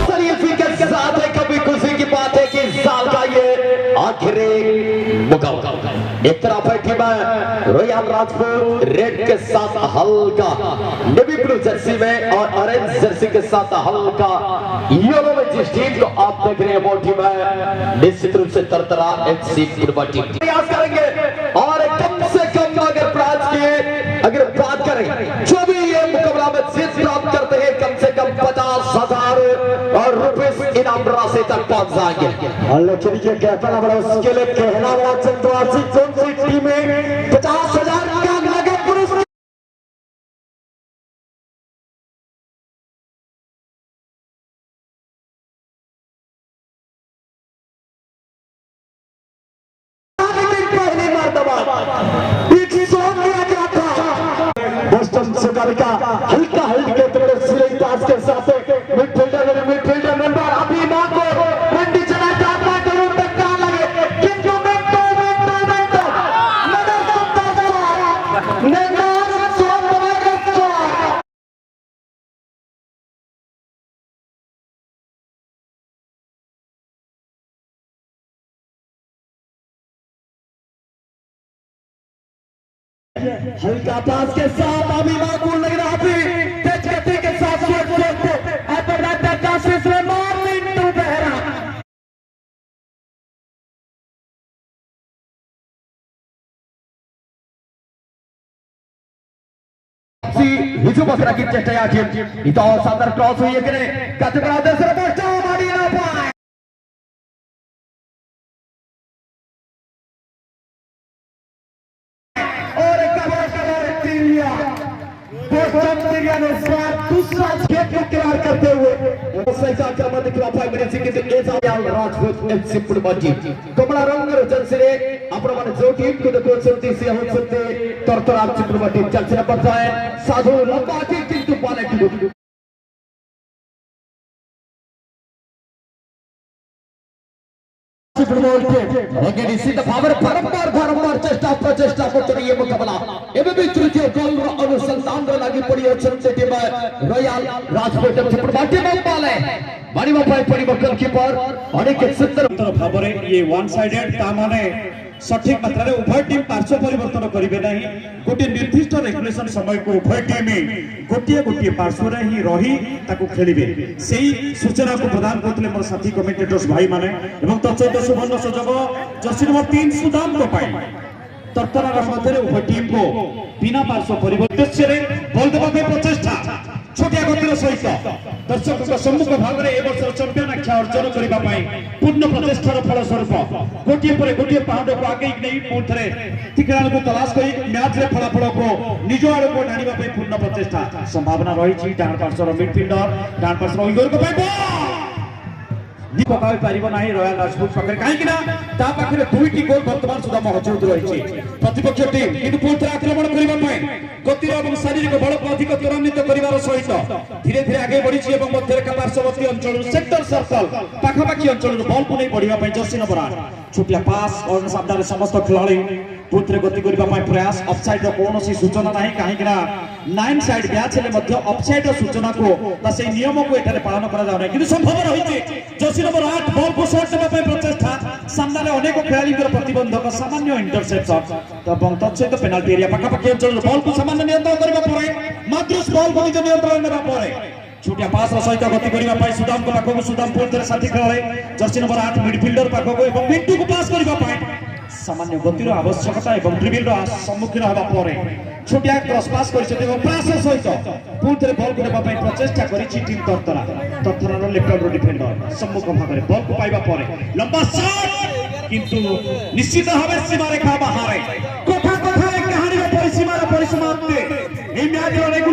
शरीफी के साथ है, कभी खुशी की बात है कि इस साल का ये आखिरी मुकाबला। एक तरफ है टीम रॉयल राजपूत रेड के साथ हल्का नेवी ब्लू जर्सी में और ऑरेंज जर्सी के साथ हल्का येलो में जिस टीम को आप देख रहे हैं, वो टीम है निश्चित रूप से तरतरा एफसी फुटबॉल टीम। प्रयास करेंगे और कम से कम अगर प्रयास किए, अगर बात करें, जो भी ये मुकाबला में जीत प्राप्त करते हैं, कम से कम 50,000 और रुपए इनाम राशि तक पहुंच जाएंगे। लेकिन ये कहना बड़ा मुश्किल है, कहना बड़ा चंद्रवासी, कौन सी टीम है 50,000 का नगद पुरस्कार। लेकिन पहली मर्तबा एक शॉट लिया गया था बोस्टन सुगर का, हल्का हल्के टुकड़े सिरे ताज के साथ मिडफील्डर मिडफील्डर नंबर अभी को मंडी चला जाता करूं तक का लगे, किंतु मिनटों मिनटों मिनटों मगर सुनता हल्का पास के साथ अभी माकूल लग रहा, अभी तेज गति के साथ मिंटू बेहरा। হিজু বসরা কি চেষ্টায় আছেন ইতাও সাদার ক্রস হয়ে এখানে কাছে বাংলাদেশের পোস্ট মারিয়ে না পায় और कवर कवर टीलिया बोस्टन सीरिया ने सात दूसरा खेल को किनार करते हुए ଆକ୍ରମଣ ଦେଖିବା ପାଇଁ ମିଳିଛି, କିନ୍ତୁ ଏ ରାଜପୁତ ଏଫସି ଫୁଟବଲ ଟିମ୍ କମଳା ରଙ୍ଗର ଜର୍ସିରେ ଆପଣମାନେ ଯୋଉ ଟିମ୍କୁ ଦେଖୁଛନ୍ତି, ସେ ହେଉଛନ୍ତି Taratara FC football team. Jersey number 6 Sadhu, ଲମ୍ବା ଟିମ୍, କିନ୍ତୁ ବଲ୍ ଫୁଟବଲ ଟିମ୍ ନିଶ୍ଚିତ ଭାବରେ ବାରମ୍ବାର ବାରମ୍ବାର ଚେଷ୍ଟା ପ୍ରଚେଷ୍ଟା କରୁଛନ୍ତି। ଏ ମୁକାବଲା ଏବେ ବି ତୃତୀୟ ଗୋଲର ଅନୁସନ୍ଧାନରେ ଲାଗି ପଡି ଅଛନ୍ତି team royal Rajput football team. ବଲେ ମାରିବା ପାଇଁ ପଡିବ ଗୋଲକିପର ଅନେକ ସୁନ୍ଦର ଭାବରେ ଇଏ ୱାନ୍ ସାଇଡେଡ୍, ତା ମାନେ ସଠିକ ମାତ୍ରାରେ ଉଭୟ ଟିମ୍ ପାର୍ଶ୍ୱ ପରିବର୍ତ୍ତନ କରିବେ ନାହିଁ। ଗୋଟିଏ ନିର୍ଦ୍ଦିଷ୍ଟ ରେଗୁଲେସନ ସମୟକୁ ଉଭୟ ଟିମ୍ ଗୋଟିଏ ଗୋଟିଏ ପାର୍ଶ୍ୱରେ ହିଁ ରହି ତାକୁ ଖେଳିବେ, ସେଇ ସୂଚନାକୁ ପ୍ରଦାନ କରୁଥିଲେ ମୋର ସାଥୀ କମେଣ୍ଟେଟର୍ସ ଭାଇମାନେ। ଏବଂ ତତ୍ସହିତ ସୁବର୍ଣ୍ଣ ସୁଯୋଗ ଜର୍ସି ନମ୍ବର 3 ସୁଦାମଙ୍କ ପାଇଁ। ତରତରାର ମଧ୍ୟରେ ଉଭୟ ଟିମ୍କୁ ବିନା ପାର୍ଶ୍ୱ ପରିବର୍ତ୍ତନ ଉଦ୍ଦେଶ୍ୟରେ ବଲ୍ ଦେବା ପାଇଁ ପ୍ରଚେଷ୍ଟା। ଛୋଟିଆ ଗତିର ସହିତ ଦର୍ଶକଙ୍କ ସମ୍ମୁଖ ଭାଗରେ ଏ ବର୍ଷର ଚାମ୍ପିୟନ ଆଖ୍ୟା ଅର୍ଜନ କରିବା ପାଇଁ ପୂର୍ଣ୍ଣ ପ୍ରଚେଷ୍ଟାର ଫଳସ୍ୱରୂପ ଗୋଟିଏ ପରେ ଗୋଟିଏ ପାହାଡ଼କୁ ଆଗେଇ ନେଇ ପୁଣି ଥରେ ଠିକଣାକୁ ତଲାସ କରି ମ୍ୟାଚରେ ଫଳାଫଳକୁ ନିଜ ଆଡ଼କୁ ଟାଣିବା ପାଇଁ ପୂର୍ଣ୍ଣ ପ୍ରଚେଷ୍ଟା ସମ୍ଭାବନା ରହିଛି। ଡାହାଣ ପାର୍ଶ୍ୱର ମିଡଫିଲ୍ଡର, ଡାହାଣ ପାର୍ଶ୍ୱର ୱିଙ୍ଗରଙ୍କ ପାଇଁ ପକାଇ ପାରିବ ନାହିଁ ରୟାଲ ରାଜପୁତ ପାଖରେ, କାହିଁକି ନା ତା ପାଖରେ 2ଟି ଗୋଲ ବର୍ତ୍ତମାନ ସୁଦ୍ଧା ମହଜୁଦ ରହିଛି। ପ୍ରତିପକ୍ଷ ଟିମ୍ କିନ୍ତୁ ପୁଣି ଥରେ ଆକ୍ରମଣ କରିବା ପାଇଁ ଗତିର ଏବଂ ଶାରୀରିକ ବଳକୁ ଅଧିକ ତ୍ୱରାନ୍ୱିତ କରିବାର ସହିତ ଧୀରେ ଧୀରେ ଆଗେଇ ବଢିଛି ଏବଂ ମଧ୍ୟରେଖା ପାର୍ଶ୍ୱବର୍ତ୍ତୀ ଅଞ୍ଚଳରୁ ସେକ୍ଟର ସର୍କଲ ପାଖାପାଖି ଅଞ୍ଚଳରୁ ବଲକୁ ନେଇ ବଢିବା ପାଇଁ ଜର୍ସି ନମ୍ବର 8 ଛୋଟିଆ ପାସ୍। ସାମ୍ନାରେ ସମସ୍ତ ଖେଳାଳି, ପୁଣି ଥରେ ଗତି କରିବା ପାଇଁ ପ୍ରୟାସ। ଅଫସାଇଡର କୌଣସି ସୂଚନା ନାହିଁ, କାହିଁକି ନା 9 ସାଇଡ୍ ମ୍ୟାଚ୍ ହେଲେ ମଧ୍ୟ ଅଫସାଇଡର ସୂଚନାକୁ ବା ସେଇ ନିୟମକୁ ଏଠାରେ ପାଳନ କରାଯାଉ ନାହିଁ। କିନ୍ତୁ ସମ୍ଭବ ରହିଛି, ଜର୍ସି ନମ୍ବର 8 ବଲକୁ ସଟ୍ ଦେବା ପାଇଁ ପ୍ରଚେଷ୍ଟା। ସାମ୍ନାରେ ଅନେକ ଖେଳାଳିଙ୍କର ପ୍ରତିବନ୍ଧକ, ସାମାନ୍ୟ ଇଣ୍ଟରସେପ୍ସନ ଏବଂ ତତ୍ସହିତ ପେନାଲ୍ଟି ଏରିଆ ପାଖାପାଖି ଅଞ୍ଚଳରୁ ବଲକୁ ସାମାନ୍ୟ ନିୟନ୍ତ୍ରଣ କରିବା ପରେ ମାଦ୍ରୁସ ବଲକୁ ନିଜ ନିୟନ୍ତ୍ରଣ ନେବା ପରେ ଛୋଟିଆ ପାସର ସହିତ ଗତି କରିବା ପାଇଁ ସୁଦାମଙ୍କ ପାଖକୁ। ସୁଦାମ ପୁଣି ଥରେ ସାଥୀ ଖେଳାଳି ଜର୍ସି ନମ୍ବର 8 ମିଡଫିଲ୍ଡର ପାଖକୁ ଏବଂ ମିଣ୍ଟୁକୁ ପାସ୍ କରିବା ପାଇଁ ସାମାନ୍ୟ ଗତିର ଆବଶ୍ୟକତା ଏବଂ ଡ୍ରିବିଲର ସମ୍ମୁଖୀନ ହେବା ପରେ ଛୋଟିଆ କ୍ରସ୍ ପାସ୍ କରିଛନ୍ତି ଏବଂ ପାସ୍ ସହିତ ପୁଣି ଥରେ ବଲକୁ ନେବା ପାଇଁ ପ୍ରଚେଷ୍ଟା କରିଛି ଟିମ୍ ତରତରା। ତରତରାର ଲେଫ୍ଟ ଡିଫେଣ୍ଡର ସମ୍ମୁଖ ଭାଗରେ ବଲକୁ ପାଇବା ପରେ ଲମ୍ବା ସଟ୍, କିନ୍ତୁ ନିଶ୍ଚିତ ଭାବେ ସୀମାରେଖା ବାହାରେ। କଥା କଥାରେ କାହାଣୀର ପରିସୀମାର ପରିସମାପ୍ତି। ଏହି ମ୍ୟାଚର ରେଗୁଲେସନ